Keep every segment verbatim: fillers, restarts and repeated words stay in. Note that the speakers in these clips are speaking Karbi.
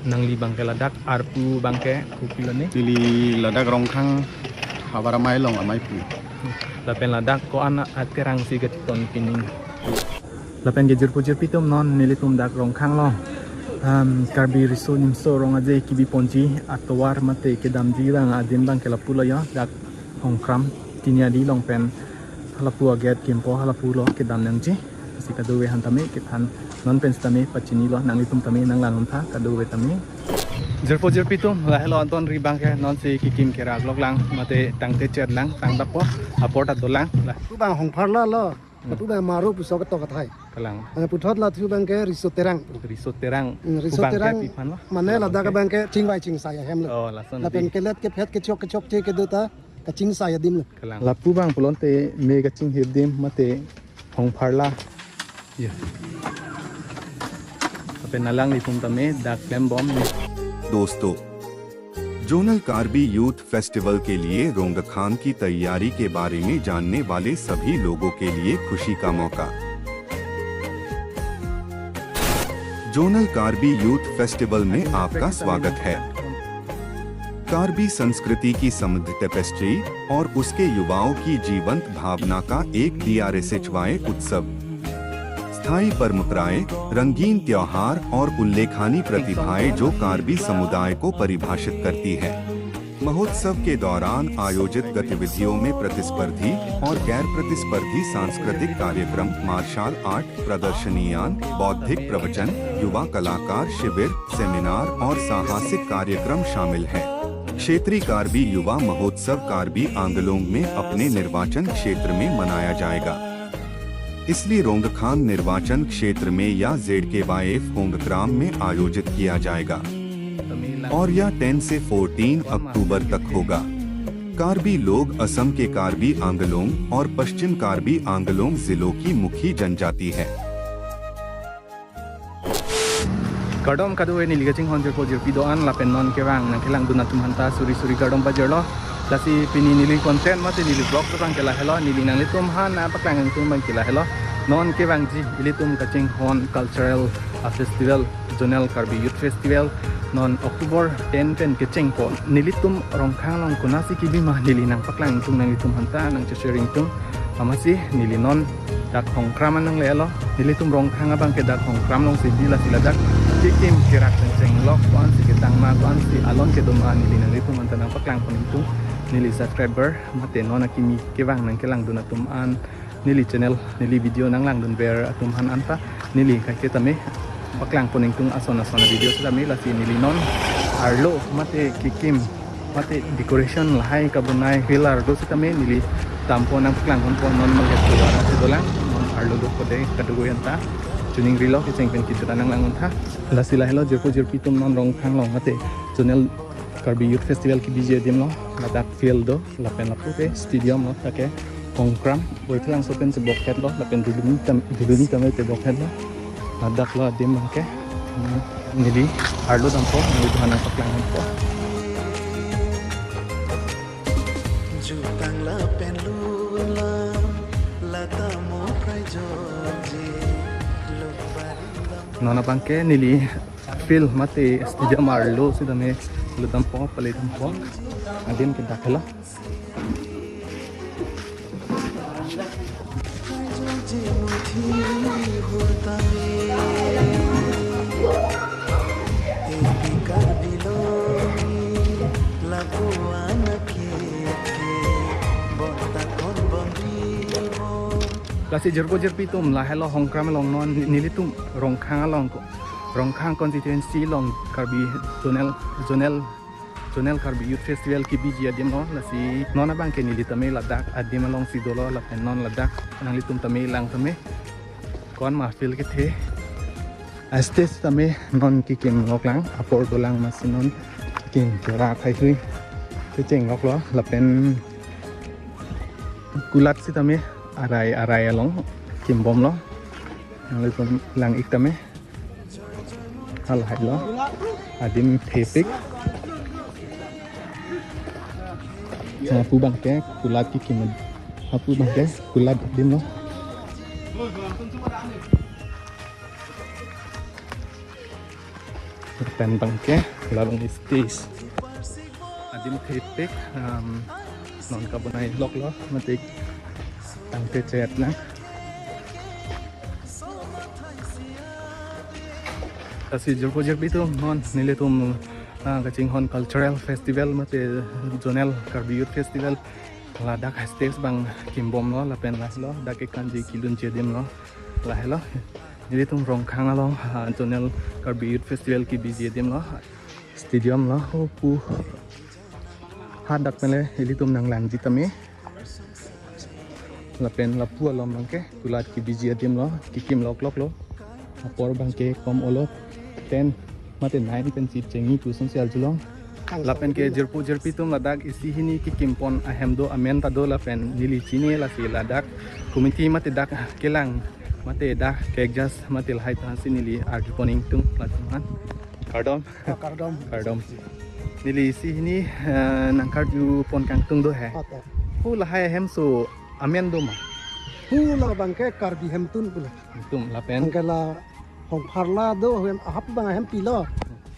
Nangli abangke ladak arpu abangke kopilo ne? Neli ladak Rongkhang Havar Amei along amei pu. Lapen ladak ko-an aterang si kachethon pining? Lapen ke jirpo jirpi atum, non nelitum dak Rongkhang along, um, Karbi Riso Nimso Rong Aje kebi ponji atovar mate kedamji abang adim abangke lapulo ya, dak Hongkram Tiniadi along pen halapu agate kimpo, halapulo kedam nangji. Si kadokave aphan tame kethan, non pen sitame pachinilo, nanglitum tame nanglang-un tha kadokave tame. Jirpo jirpi atum, lahelo adon ri abangke, non si kekim kerak lok lang mate tangte chet lang, tangdappo, apor ta dolang la. Lapu abang Hongpharla lo. Hmm. Lapu abang Maro puso ketok athai. Kalang. Ana puthot la thu abangke Riso Terang. Riso Terang. Hmm, Riso Abangke Terang pi aphan lo? Mane ladak abangke chingvai chingsai ahem lo. Oh, lason. Lapen di kelet kephet kechok kechokche kedo ta kachingsai adim lo. Kalang. Lapu abang pulote me kachinghir adim mate Hongpharla. Ya. Lapen alanglitum tame dak klembom ne. दोस्तों, जोनल Karbi youth festival के लिए रोंगखांग की तैयारी के बारे में जानने वाले सभी लोगों के लिए खुशी का मौका। जोनल कार्बी यूथ फेस्टिवल में आपका स्वागत है। कार्बी संस्कृति की समृद्ध टेपेस्ट्री और उसके युवाओं की जीवंत भावना का एक डीआरएसएचवाई उत्सव। स्थायी परंपराएं, रंगीन त्योहार और उल्लेखनीय प्रतिभाएं जो कार्बी समुदाय को परिभाषित करती है। महोत्सव के दौरान आयोजित गतिविधियों में प्रतिस्पर्धी और गैर प्रतिस्पर्धी सांस्कृतिक कार्यक्रम, मार्शल आर्ट प्रदर्शनियां, बौद्धिक प्रवचन, युवा कलाकार शिविर, सेमिनार और साहसिक कार्यक्रम शामिल हैं। क्षेत्रीय कार्बी युवा महोत्सव कार्बी आंगलोंग में अपने निर्वाचन क्षेत्र में मनाया जाएगा। इसलिए रोंगखांग निर्वाचन क्षेत्र में या जेडकेवाईएफ होंगक्राम में आयोजित किया जाएगा और यह टेन से फोर्टीन अक्टूबर तक होगा। कार्बी लोग असम के कार्बी आंगलोंग और पश्चिम कार्बी आंगलोंग जिलों की मुख्य जनजाति है। Kardom kadokave, neli kachinghon jirpo jirpi do-an lapen non kevang nangkelangdun atum aphanta suri suri kardom pajirlo. Lasi pini neli content mate neli vlog abangke lahelo, neli nanglitum aphan nangpaklang atum abangke lahelo. Non kevangji ilitum kachinghon cultural, ah, festival, Zonal Karbi Youth Festival, non October ten pen kechengpo. Nelitum Rongkhang along konatsi kebi ma neli nangpaklang ingtung, nanglitum aphanta nangcheshare ingtung. Amatsi neli non dak Hongkram an nanglelo. Nelitum Rongkhang abangke dak Hongkram alongsi bi, lasi ladak kekim kerak chengcheng lok, ko-ansi ketang ma, ko-ansi alon kedo ma, neli nanglitum aphanta nangpaklang pon ingtung. Neli subscriber mate non akimi kevang nangkelangdun atum an, neli channel, neli video nanglangdunver atum aphan anta neli kaike tame paklang pon ingtung ason ason avideo sitame. Lasi neli non arlo mate kekim mate decoration lahai kabonai, pillar do sitame neli dampo, nangpaklang ponpo. Non mangke suara si dolang, non arlo dokok de, kadokave anta chuning rilo, kecheng pen kejut an nanglang-un tha. Lasi lahelo jirpo jirpi atum, non Rongkhang along mate Zonal Karbi Youth Festival kebiji adim lo, ladak field do, lapen lapu ke stadium lo, ta ke Hongkram, Boithalangso pensi bokhet lo, lapen Duluni tam, Duluni tame te bokhet lo. Ladak lo adim abangke. Hmm, neli arlo dampo, neli tuhan nangpaklang ponpo. Jutang lapen lula, lata mo prai jorji, luk bari lam. Non abangke neli field mate stadium arlo sitame lut dampo, pale dampo. Adim ke dak helo. Lasi jirpo jirpi atum, lahelo Hongkram along non nelitum Rongkhang along ko, Rongkhang constituency along Karbi Zonal, Zonal, Zonal Karbi Youth Festival kebiji adim lo. Lasi non abangke neli tame ladak adim alongsi dolo, lapen non ladak nanglitum tame lang tame. Ko-an ma field kethe. Stage tame non kekim lok lang, apor dolang, amatsi non kekim kerak haihui kecheng lok lo, lapen kulat sitame arai arai along kimbom lo. Nanglitum lang-ik tame. Halahai lo. Adim thepik. Lapu abangke kulat kekim. Lapu abangke kulat adim lo. Pen abangke, labang stage. Adim thepik, um, non kabonai loklo, mate tangte chet lang. Lasi jirpo jirpi atum non nelitum, ah, kachinghon cultural festival mate zonal Karbi Youth Festival ladak stage abang kimbomlo lapen lahelo dak kekanji kelunji adim lo lahelo. Nelitum Rongkhang along, ah, zonal Karbi Youth Festival kebiji adim lo. Stadium lo, oh, pu. Hadak pen le ilitum nanglangji tame. Lapen lapu along abangke kulat kebiji adim lo, kekim loklok lo. Apor abangke kom olo ten mate nine pen si chengji pu asonsi arjulong. Lapen ke jirpo jirpi atum ladak isi hini kekimpon ahem do amen ta do lapen neli chini lasi ladak committee mate dak kelang mate dak ke-adjust mate lahai ta si neli arjupon ingtung latum an. Kardom. Oh, kardom. Kardom. Neli isi hini, eh, nangkarjupon kangtung do he. Oke. Pu lahai ahemso amen do ma? Pu la abangke Karbi Hemtun pu la. Hemtun lapen? Abangke la Hongpharla do hem ahap abang ahempi lo.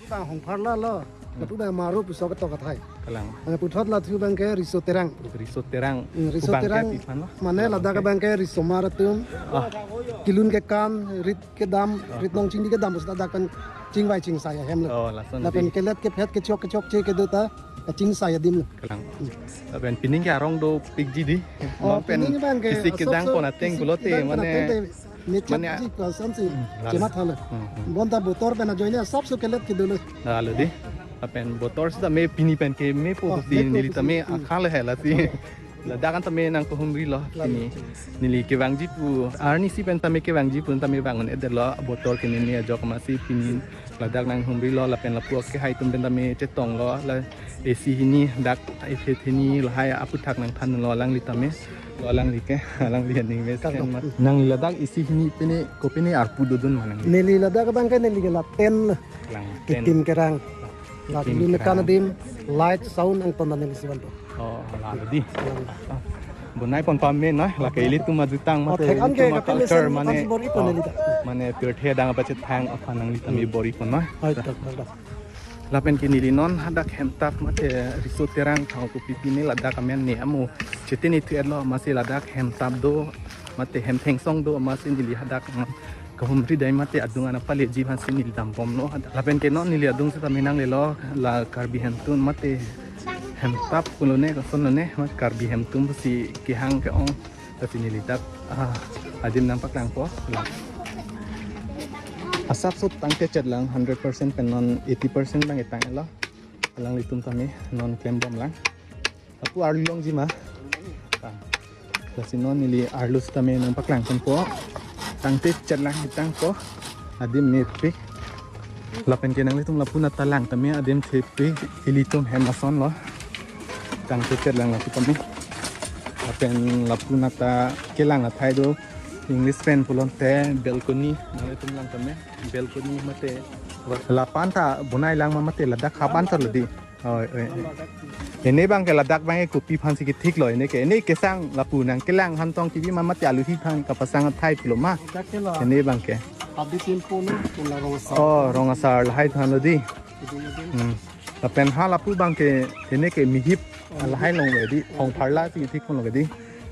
Abang Hongpharla lo. Hmm. Lapu abang Maro puso ketok athai. Kalang. Ana puthot la thu abangke Riso Terang. Riso Terang. Hmm, Riso Abangke Terang. Pi aphan lo? Mane ladak abangke risomar atum. Ah. Kelun kekan, rit kedam, ah, rit nong chingdi kedam, pusi ladak pen chingvai chingsai ahem lo. Oh, lason. Lapen di. Kelet kephet kechok kechokche kedo ta, chingsai adim lo. Kalang. Hmm. Lapen pining ke arong dopikji di. Oh, non pen pining abangke, isi asap kedang so, pon ateng isi pulote, kedang pon mane, ateng te, mane, mechakji ko asonsi, hmm, lalu. Chematha lo. Hmm, hmm. Bonta botor pen ajoine asapso kelet kedo lo. Lalu di. Lapen botor sitame pini pen kemepo. Oh, pusi mepo neli pusi. Tame, hmm, akhang le he lasi. Ladak an tame nangkehumri lo. Lalu. Pini neli kevangji pu arnisi pen tame kevangji pu tame vang un-edetlo botor kememe ajok amatsi pini ladak nanghumri lo lapen lapu kehai atum pen tame chetong lo la isi hini dak isi hini lahai aputhak nangthan lo alangli tame. Lo alangli ke, alangli aning mesen. Kardom. Mat. Nangli ladak isi hini pini kopine arpu dodun ma nangli? Neli ladak abangke neli ke la ten. Kalang, ten. Kekim kerang. La kekim kerang. Neli mekan adim, light, sound angton neli si vanpo. Oh, lalu di. Kalang. Ah, bonai pon pame noi, lake ilitum ajutang, oh, mate thek an ke ilitum kapi culture, mesen mane, ansi bor-i pon, oh, neli ta. Mane pirthe adang apachethang aphan nangli tame, hmm, bor-i pon noi. Hai, tak, tak, tak. Lapen ke neli non hadak hemtap mate Riso Terang thang kopi pine ladak amen ne amo chetini thu-etlo amatsi ladak hemtap do mate hem thengsong do amatsi neli hadak kahumri dai mate adung an apaleji aphansi neli dambomlo hadak. Lapen ke non neli adung sitame nanglelo la Karbi Hemtun mate hemtap pu lone koson lone mate Karbi Hemtun pusi kehang ke-ong. Tapi neli dak, ah, adim nangpaklangpo. Asapso tangte chet lang hundred percent pen non eighty percent abang etang lo. Alanglitum tame non klembom lang. Lapu arlu longji ma? Tang. Lasi non neli arlu sitame nangpaklang ponpo. Tangte chet lang etangpo. Adim mepik. Lapen ke nanglitum lapu nata lang tame adim thepik ilitum hem ason lo. Tangte chet lang lapu tame. Lapen lapu nata kelang athai do English pen pulote balcony nanglitum lang tame. Balcony mate. Lapu-an ta bonai lang ma mate ladak hap-an ta lo di. Oi, oi, oi. Ene abangke ladak abangke kopi aphansi kethik lo, ene ke, ene kesang lapu nangkelang hantong kibi ma mate aluhi aphan kapasang athai pulo ma. Ladak ke la. Ene abangke. Adi tempo no, pula rong asar. Oh, rong asar lahai than lo di. Itu mungkin. Hmm. Lapen ha lapu abangke, ene ke mihip, oh, lahai long lo di, Hongpharla si thik pon lo di.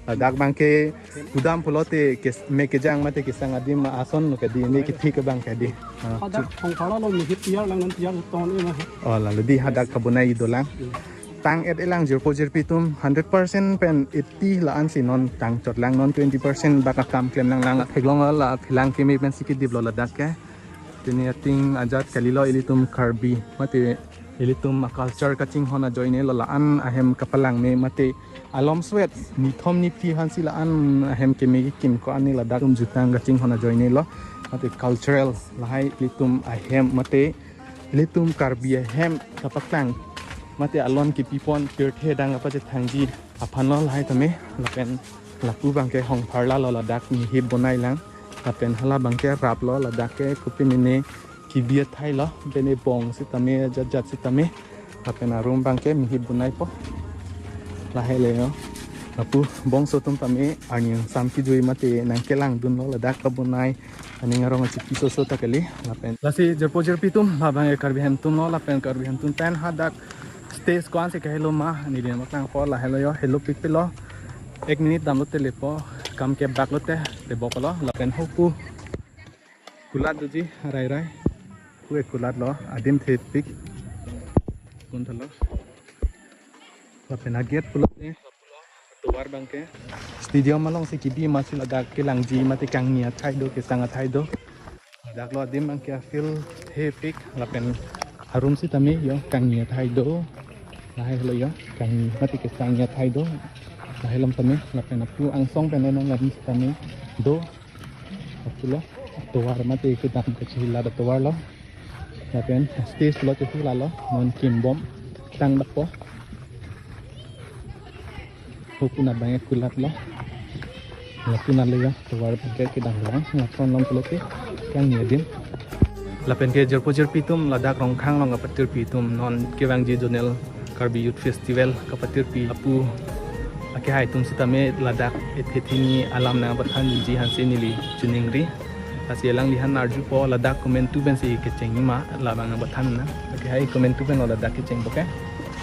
Ladak abangke pudam pulote kes-, me kejang mate kesang adim ason lo ke di, ene kethik abangke di. Ah. Hadak Hongpharla lo mihip tiar lang non tiar ton e ma. Oh, lalu di hadak kabonai dolang. Hmm. Tang-et-e lang jirpo jirpi atum hundred percent pen eighty la-an si non tang chot lang non twenty percent bak akam klem lang lang theklong la phelang keme pensi kedip lo ladak ke. Pini ating ajat kalilo ilitum Karbi mate ilitum a-culture kachinghon ajoine lo la-an ahem kapalang me mate alom suet nithom niphli aphansi la-an ahem keme kekim ko-an ne ladak atum jutang kachinghon ajoine lo mate cultural lahai ilitum ahem mate ilitum Karbi ahem kapaklang mate alon kepipon pirthe adang kapachethangji aphan lo lahai tame lapen lapu abangke Hongpharla lo ladak mihip bonai lang lapen hala abangke rap lo ladak ke kopi mene kibi athai lo bene bong sitame jat jat sitame lapen arum abangke mihip bonaipo lahai le yo. Lapu bongso atum tame arni angsam kejui mate nangkelangdunlo ladak kabonai aning arong achipi soso ta kali lapen. Lasi jirpo jirpi atum labang ke Karbi Hem atumlo lapen Karbi Hem atum pen hadak stage ko-an si kahelo ma neli nangpaklangpo, lahelo jo, helopikpilo. Ek minute damlote lepo, kam kebaklote leboklo lapen hopu kulat doji arai rai. Hu ekulatlo, adim thepik. Kun thalo. Lapen a-gate pulote tovar abangke stadium alongsi kebi masi ladak kelangji mate kangni athai do, kesang athai do. Ladak lo adim abangke a-field thepik lapen arum sitame jo kangni athai do. Lahai lo jo kangni mate kesangni athai do. Lahai along tame lapen apu angsong pen nang arum sitame do. Apulo tovar mate kedam kachila do tovarlo. Lapen stage lo chehulalo, non kimbom tangdakpo. Hukuna abang ekulatlo. Lapu nale jo tovar abangke kedam lang, lason long pulote kangni adim. Lapen ke jirpo jirpi atum ladak Rongkhang along kapatirpi atum non kevangji Zonal Karbi Youth Festival kapatirpi apu akehai atum sitame ladak ethe thini alam nangpathanji aphansi neli chiningri. Lasi alangli aphan arjupo ladak komantu pensi kecheng ma labang nangpathan na. Akehai komantu pen lo ladak kechengpo ke?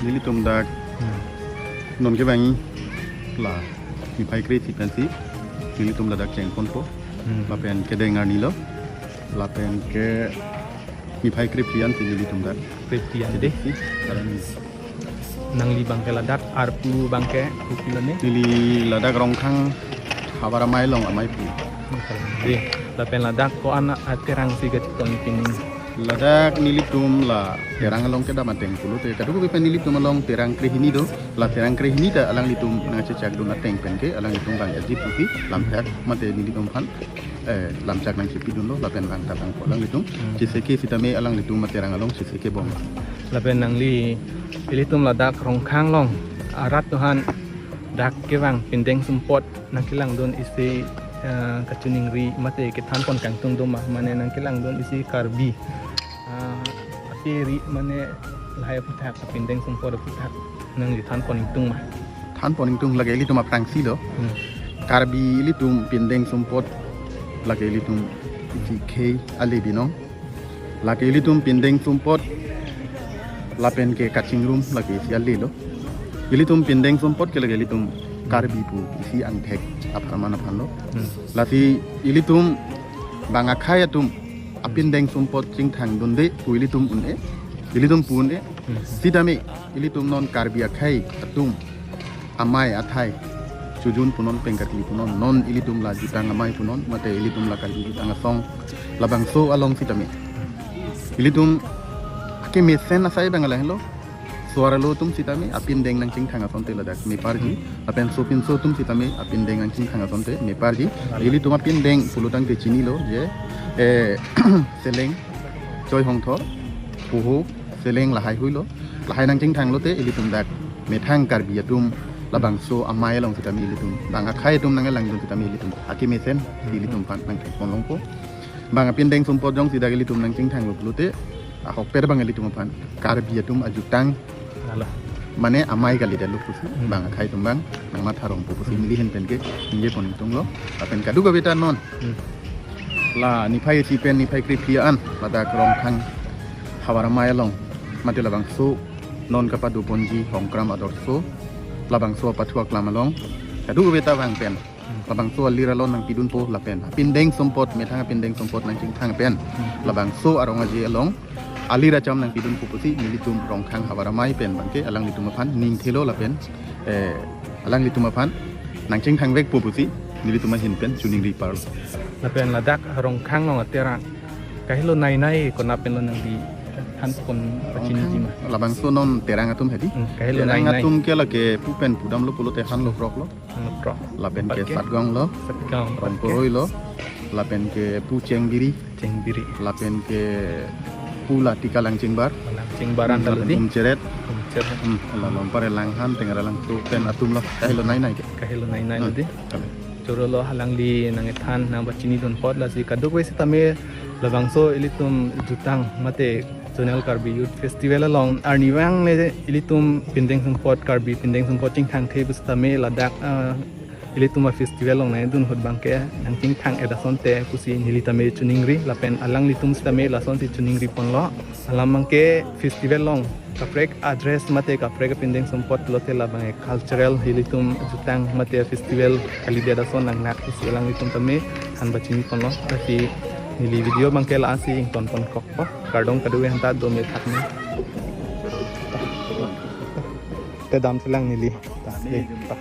Nelitum dak Hmm. non kevangji la niphai kre-isi pensi nelitum ladak chengponpo. Hmm. Lapen kedeng arnilo. Lapen ke niphai kre-phli ansi nelitum dak. Kre-phli an de. Nangli abangke ladak arpu abangke kopilo ne? Neli ladak Rongkhang havar amei along amei pu. Di, lapen ladak ko-an aterang si kachetong pini? Ladak nelitum la terang along kedam ateng pulote kadokave pen nelitum along terang krehini do. La terang krehini ta alanglitum nangchechakdun ateng penke alanglitum abang ajip pusi lamchak mate nelitum aphan eh, lamchak nangchepidunlo lapen langtap nangpo alanglitum. Hmm. Cheseke sitame alanglitum aterang along cheseke bom. Lapen nangli ilitum ladak Rongkhang along arat atum aphan dak kevang pindeng sumpot nangkelangdun isi, eh, kachiningri mate kethanpon kangtung do ma, mane nangkelangdun isi Karbi, eh, atiri mane lahai aphuthak, pindeng sumpot aphuthak nangli thanpon ingtung ma? Thanpon ingtung lake ilitum aphrangsi lo. Hmm. Karbi ilitum pindeng sumpot lake ilitum isi khei ale binong. Lake ilitum pindeng sumpot lapen ke kachingrum lake isi ale lo. Ilitum pindeng sumpot ke lake ilitum Karbi pu isi angthek apharman aphan lo. Hmm. Lasi ilitum bang akhei atum apindeng sumpot chingthangdunde pu ilitum un-e, ilitum pu un-e. Hmm. Sitame ilitum non Karbi akhei atum amei athai chojun punon pengkatli punon, non ilitum la jutang amei punon mate ilitum la Karbi jutang asong labangso along sitame ilitum akemesen asai abang lahelo. Suar alo atum sitame apindeng nangchingthang asonte ladak meparji. Hmm. Lapen sopinso atum sitame apindeng nangchingthang asonte meparji. Lalu. Ilitum apindeng pulotangte chinilo je, eh, Seleng, Choi Hongthor, Poho, Seleng lahai huilo. Lahai nangchingthanglote ilitum dak methang Karbi atum labangso amei along sitame ilitum bang akhei atum nanglangdun sitame ilitum akemesen ilitum aphan nangthekpon longpo. Bang apindeng sumpot jongsi dak ilitum nangchingthanglo pulote ahokpet abang ilitum aphan Karbi atum ajutang. Alah. Mane amei kalidet lo pusi. Hmm. Bang akhei atum abang nangmatha rongpo pusi. Hmm. Neli ahin penke ningjepon ingtunglo. Lapen kadokave ta non. Hmm. La niphai isi pen niphai kre-phli an ladak Rongkhang havar amei along mate labangso non kapadoponji Hongkram Adorsho labangso apathu aklam along kadokave ta vang pen labangso alir alon nangpidunpo lapen apindeng sumpot, methang apindeng sumpot nangchingthang pen labangso arong aje along alir acham nangpidunpo pusi nelitum Rongkhang havar amei pen abangke alanglitum aphan ningthelo lapen, eh, alanglitum aphan nangchingthangvekpo pusi nelitum ahin pen chiningri parlo. Lapen ladak Rongkhang along aterang kahelo nai nai konat pen lo nangli thanpon pachiniji ma? Rongkhang labangso non terang atum hedi. Hmm, kahelo terang nai nai atum ke lake pu pen pudamlo pulote hanlo kroklo. Nutro. Lapen ke Bangke? Satgaon lo. Satgaon. Rongporoi lo. Lapen ke pu Chengbiri. Chengbiri. Lapen ke pu la Tika Langchingbar. Langchingbar an lapen tadi. Umcheret. Umcheret. Hmm, la Lompar Langhan, Tengara Langso pen atum lo. Kahelo nai nai ke. Kahelo nai nai lo di. Hmm, kali. Choro lo alangli nangkethan nangpachinidun apot lasi kadokave sitame labangso ilitum jutang mate Zonal Karbi Youth Festival along arnivang le ilitum pindeng sungpot, Karbi pindeng sungpot chingthangthe pusitame ladak, ah, ilitum a-festival along nangdun ahut abangke nangchingthang-et asonte pusi neli tame choningri lapen alanglitum sitame lasonsi choningri ponlo. Alam abangke festival along kaprek a-dress mate kaprek pindeng sungpot lote labang cultural ilitum jutang mate festival kalidet ason nangnak pusi alanglitum tame than pachini ponlo. Lasi neli video abangke la-ansi ington ponkokpo. Kardom kadokave aphanta, dome thakme. Te damsi lang neli. Ta, eh, ta.